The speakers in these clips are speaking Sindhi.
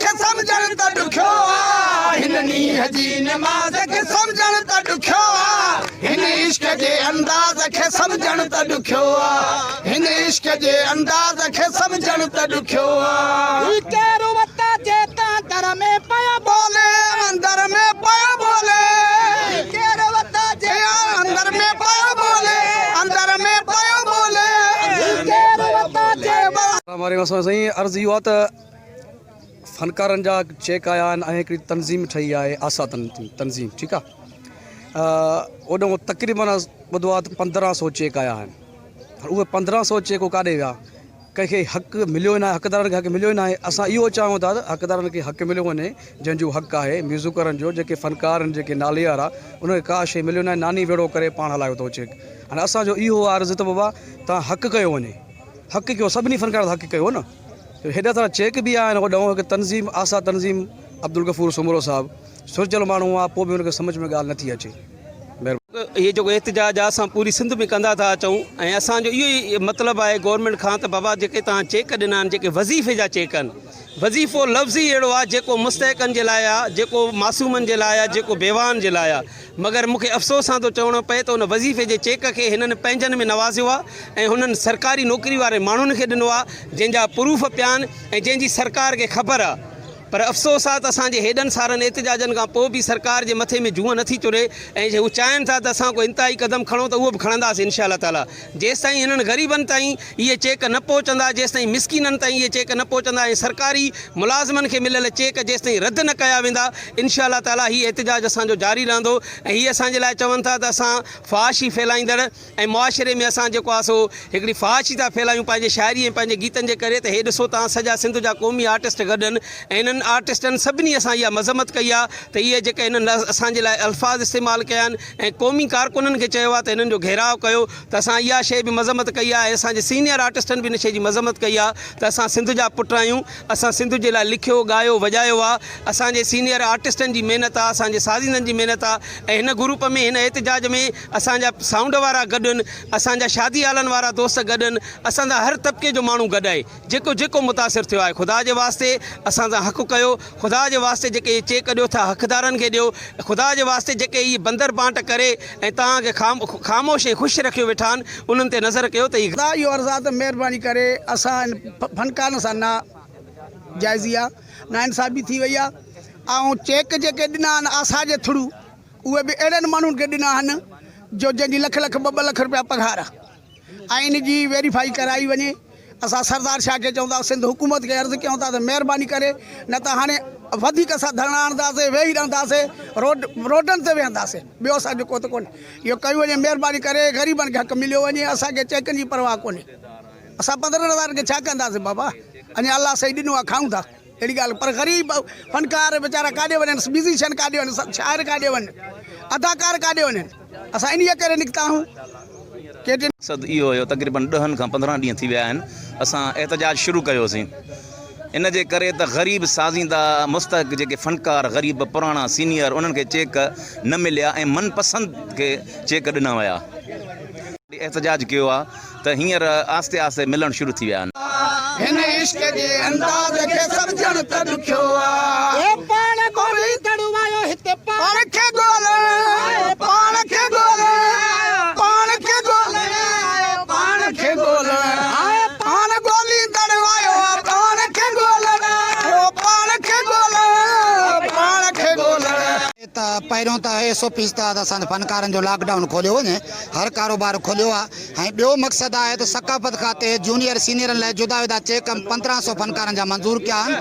کي سمجهڻ ته ڏکيو آ هن نينهن جي نماز کي سمجهڻ ته ڏکيو آ هن عشق جي انداز کي سمجهڻ ته ڏکيو آ هن عشق جي انداز کي سمجهڻ ته ڏکيو آ. هي ڪير وتا جي تان در ۾ پيو ٻولي اندر ۾ پيو ٻولي. هي ڪير وتا جي اندر ۾ پيو ٻولي اندر ۾ پيو ٻولي. هي ڪير وتا جي. السلام عليڪم سائين عرض اهو آهي ته فنڪارن جا چيڪ آيا آهن ۽ هڪڙي تنظيم ٺهي آهي آسا تنظيم ٺيڪ آهي اوڏو تقريبن ٻڌو آهي ته 15 سو چيڪ آيا آهن اهي 15 سو چيڪ ڪاڏي ويا ڪنهن کي حق مليو نه آهي حقدارن کي حق مليو نه آهي اسان اهو چاهيون ٿا ته حقدارن کي حق مليو وڃي جنهن جو حق آهي ميوزڪرن جو جيڪي فنڪار آهن جيڪي نالي وارا انهن کي ڪا شيء مليو نه آهي ناني ويڙهو ڪري پاڻ هلايو اٿو چيڪ هاڻي اسان جو اهو عرض ته بابا تان حق ڪيو وڃي حق ڪيو سڀني فنڪارن حق ڪيو نه هيڏا سارا چيڪ به آهن هوڏانهن هڪ تنظيم آسا تنظيم عبدالغفور سومرو صاحب سرجيل ماڻهو آهي پوء به هن کي سمجهه ۾ ڳالهه نٿي اچي مهرباني. هي جيڪو احتجاج آهي اسان پوري سنڌ ۾ ڪندا ٿا اچون ۽ اسان جو اهو ئي مطلب آهي گورنمينٽ کان ته بابا جيڪي توهان چيڪ ڏنا آهن جيڪي وظيفي جا چيڪ آهن وظيفو لفظ ئي اهڙو آهي جيڪو مستحقن جي لاء آهي جيڪو معصومن جي لاء آهي جيڪو بيواهن جي لاء آهي مگر مون کي افسوس سان ٿو چوڻو پئي ته ان وظيفي جي چيڪ کي هنن پنهنجن ۾ نوازيو آهي ۽ هنن سرڪاري نوڪري واري ماڻهن کي ڏنو آهي جنهن جا پروف پيا آهن ۽ جنهن جي سرڪار کي خبر آهي پر افسوس آهي ته اسان جي هيڏن سارن احتجاجن کان پوء به سرڪار جي مٿي ۾ جونء نٿي چري ۽ جي هو چاهين ٿا ته اسان ڪو انتهائي قدم کڻون ته اهو به کڻنداسين انشاء الله تعاليٰ جيستائين هنن غريبن تائين اهي چيڪ نه پهچندا، جيستائين مسڪينن تائين اهي چيڪ نه پهچندا ۽ سرڪاري ملازمن کي مليل چيڪ جيستائين رد نه ڪيا ويندا انشاء الله تعاليٰ هي احتجاج اسان جو جاري رهندو ۽ هي اسان جي لاء چون ٿا ته اسان فحاشي ڦهلائيندڙ ۽ معاشري ۾ اسان جيڪو آهي سو هڪڙي فحاشي ٿا ڦهلايون پنهنجي شاعري ۽ پنهنجي گيتن جي ڪري ته هي ڏسو توهان سڄا سنڌ جا قومي آرٽسٽ گڏ آهن ۽ انهن آرٽسٽن سڀني اسان اها مذمت ڪئي آهي ته اهي جيڪي هنن اسان جي لاء الفاظ استعمال ڪيا آهن ۽ قومي ڪارڪنن کي چيو آهي ته هنن جو گهيراء ڪيو ته اسان اها شيء به مذمت ڪئي آهي ۽ اسان جي سينيئر آرٽسٽن به ان شيء جي مذمت ڪئي آهي ته اسان سنڌ جا پٽ آهيون اسان سنڌ جي لاء لکيو ڳايو وڄايو آهي اسان جي سينيئر آرٽسٽن جي محنت آهي اسان جي سازيندن جي محنت آهي ۽ هن گروپ ۾ هن احتجاج ۾ اسان جا سائونڊ وارا گڏ آهن اسان جا شادي هالن وارا دوست گڏ آهن اسان سان هر طبقي جو ماڻهو گڏ آهي. جيڪو جيڪو متاثر ٿيو آهي خدا جي واسطي اسان سان حق ڪيو خدا جي واسطي جيڪي اهي چيڪ ڏيو ٿا حقدارن کي ڏيو خدا جي واسطي جيڪي اهي بندر بانٽ ڪري ۽ توهان کي خاموش ۽ خوش رکيو ويٺا آهن انهن تي نظر ڪيو ته اهي خدا اهو عرض آ ته مهرباني ڪري اسان ان فنڪارن سان نا جائزي آ نا انصافي ٿي وئي آ ۽ چيڪ جيڪي ڏنا آهن آسا جي ٿرو اهي به اهڙن ماڻهن کي ڏنا آهن جو جنهن جي لک لک ٻه ٻه لک روپيا پگهار آ. ۽ ان جي ويريفائي ڪرائي وڃي اسان سردار شاهه کي چئون ٿا سنڌ حڪومت کي عرض ڪيون ٿا ته مهرباني ڪري نه ته هاڻي وڌيڪ اسان ڌرڻا هڻنداسين ويهي رهنداسين روڊ روڊن تي ويهنداسين ٻيو اسان جو ڪو ته ڪونهي اهو ڪيو وڃي مهرباني ڪري غريبن کي حق مليو وڃي اسان کي چيڪن جي پرواهه ڪونهي اسان پندرهن هزارن کي ڇا ڪنداسين بابا اڃا الله سائين ڏنو آهي کائون ٿا اهڙي ڳالهه پر غريب فنڪار ويچارا ڪاڏي وڃن ميوزيشن ڪاڏي وڃن شاعر ڪاڏي وڃن اداڪار ڪاڏي وڃن اسان انهيء ڪري نڪتا آهيون ڪي ٽي. مقصد اهو هيو تقريبن ڏهن کان 15 ڏينهن ٿي ويا آهن اسان احتجاج شروع ڪيوسين ان جي ڪري ته غريب سازيندا مستحق جيڪي فنڪار غريب پراڻا سينيئر انهن کي چيڪ نه مليا ۽ من پسند کي چيڪ ڏنا ويا. احتجاج ڪيو آهي ته هينئر آهستي آهستي ملڻ شروع ٿي ويا آهن. هن عشق جي انداز کي سمجهڻ ته ڏکيو آ. اي پاڻ ڳوليندڙ آيو هتي پاڻ کي ڳولڻ پاڻ کي ڳولڻ پاڻ کي ڳولڻ پاڻ کي ڳولڻ پاڻ ڳوليندڙ آيو آ پاڻ کي ڳولڻ پاڻ کي ڳولڻ پاڻ کي ڳولڻ. ته پهريون ته ايس او پيز تحت اسان جي فنڪارن جو لاڪ ڊائون کوليو وڃي هر ڪاروبار کليو آهي ۽ ٻيو مقصد آهي ته ثقافت کاتي جونيئر سينيئرن لاء جدا جدا چيڪ 15 سو فنڪارن جا منظور ڪيا آهن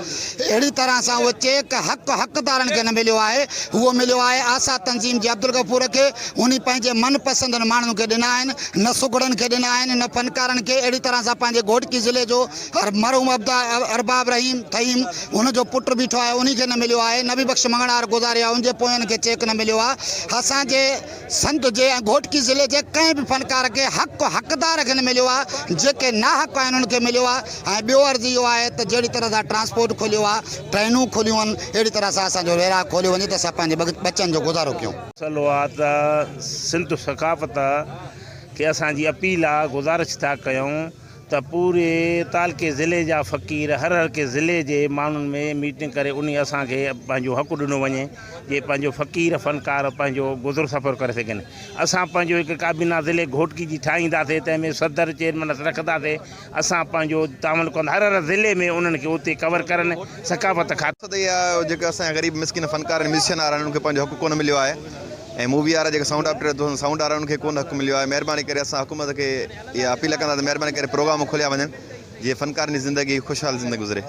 اهڙي طرح سان اهو چيڪ حق حقدارن کي نه مليو آهي اهو مليو آهي آسا تنظيم جي عبدالغفور کي انهي پنهنجي من پسندن ماڻهن کي ڏنا آهن نه سگهڙن کي ڏنا آهن نه فنڪارن کي اهڙي طرح سان پنهنجي گهوٽڪي ضلعي جو مرحوم ارباب رحيم ٿهيم هن جو پٽ بيٺو آهي انهي کي نه مليو آهي، نبي بخش مڱڻهار گذاري ويو آهي ان جي پوين کي چيڪ نه مليو آهي، اسان جي سنڌ جي ۽ گهوٽڪي ضلعي جي ڪنهن به فنڪار کي حق حقدار کي نه مليو آهي، جيڪي ناحق آهن انهن کي مليو آهي ۽ ٻيو عرض اهو آهي ته جهڙي طرح سان ٽرانسپورٽ کليو آهي، ٽرينون کليون آهن اهڙي طرح سان اسان جو ويراڳ کوليو وڃي ته اسان پنهنجي ٻچن جو گذارو ڪيون. مسئلو آ ته سنڌ ثقافت کي اسان جي اپيل آ گذارش ٿا ڪيون. ته پوري تعلقي ضلعي جا فقير هر هر ڪي ضلعي جي ماڻهن ۾ ميٽنگ ڪري انهي اسان کي پنهنجو حق ڏنو وڃي جي پنهنجو فقير فنڪار پنهنجو گذر سفر ڪري سگهن اسان پنهنجو هڪ ڪابينا ضلعي گهوٽڪي جي ٺاهينداسي تنهن ۾ صدر چيئرمين رکنداسي اسان پنهنجو تعاون ڪندا هر هر ضلعي ۾ انهن کي اتي ڪور ڪرن ثقافت کاتي. مقصد اهي آهي جيڪي اسان جا غريب مسڪين فنڪار ۽ ميوزيشن وارا آهن انهن کي پنهنجو حق ڪونه مليو آهي ۽ مووي وارا جيڪي سائونڊ آپريٽر سائونڊ وارا انهن کي ڪونه حق مليو آهي مهرباني ڪري اسان حڪومت کي اها اپيل ڪندا ته مهرباني ڪري پروگرام کوليا وڃن جيئن فنڪارن جي زندگي خوشحال زندگي گذري.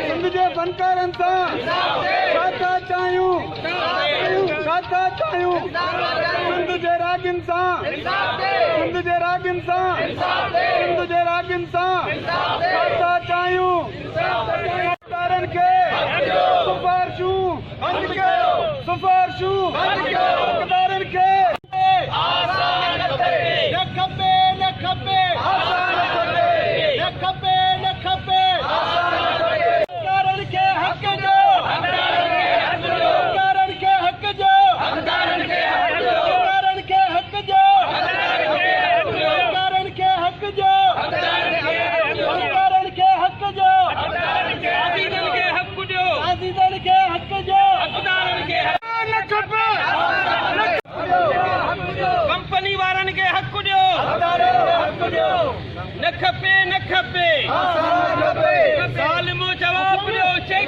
سنڌ جي فنڪارن سان ڇا ٿا چاهيون ڇا ٿا چاهيون سنڌ جي راڳين سان سنڌ جي راڳين سان سنڌ جي راڳين سان ڇا ٿا چاهيون فنڪارن کي سفارشون بند ڪيو سفارشون بند ڪيو حقدارن کي نه کپي نه کپي نه کپي نه کپي حقدارن کي حق ڏيو حقدارن کي حق ڏيو حقدارن کي حق ڏيو حقدارن کي حق ڏيو حقدارن کي حق ڏيو عزيزن کي حق ڏيو نه کپي ڪمپني وارن کي حق ڏيو نه کپي نه کپي ظالمو جواب ڏيو چيڪ.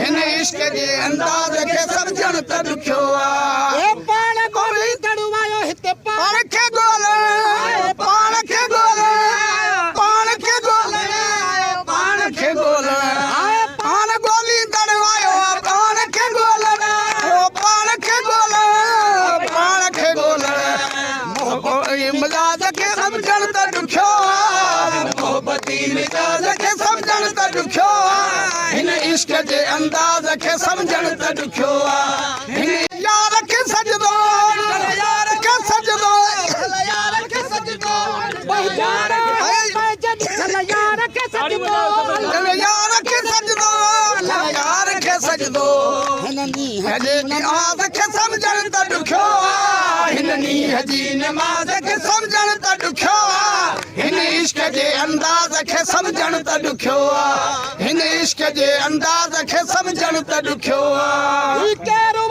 هن عشق جي انداز کي سمجهڻ ته ڏکيو آ. اي پاڻ ڳوليندڙ آيو هتي پاڻ کي ڳولڻ پاڻ کي ڳولڻ پاڻ کي ڳولڻ پاڻ کي ڳولڻ پاڻ ڳوليندڙ آيو آ پاڻ کي ڳولڻ پاڻ کي ڳولڻ پاڻ کي ڳولڻ محبتي مزاج کي سمجهڻ ته ڏکيو آ محبتي مزاج کي سمجهڻ ته ڏکيو آ هن عشق جي انداز کي سمجهڻ ته ڏکيو آ هن يار کي سجدو يار کي سجدو يار کي سجدو يار کي سجدو يار کي سجدو يار کي سجدو هن نينهن جي نماز کي سمجهڻ ته ڏکيو آ هن نينهن جي نماز کي سمجهڻ ته ڏکيو آ هن عشق جي انداز کي سمجهڻ ته ڏکيو آ هن عشق جي انداز کي سمجهڻ ته ڏکيو آ. هي ڪهڙو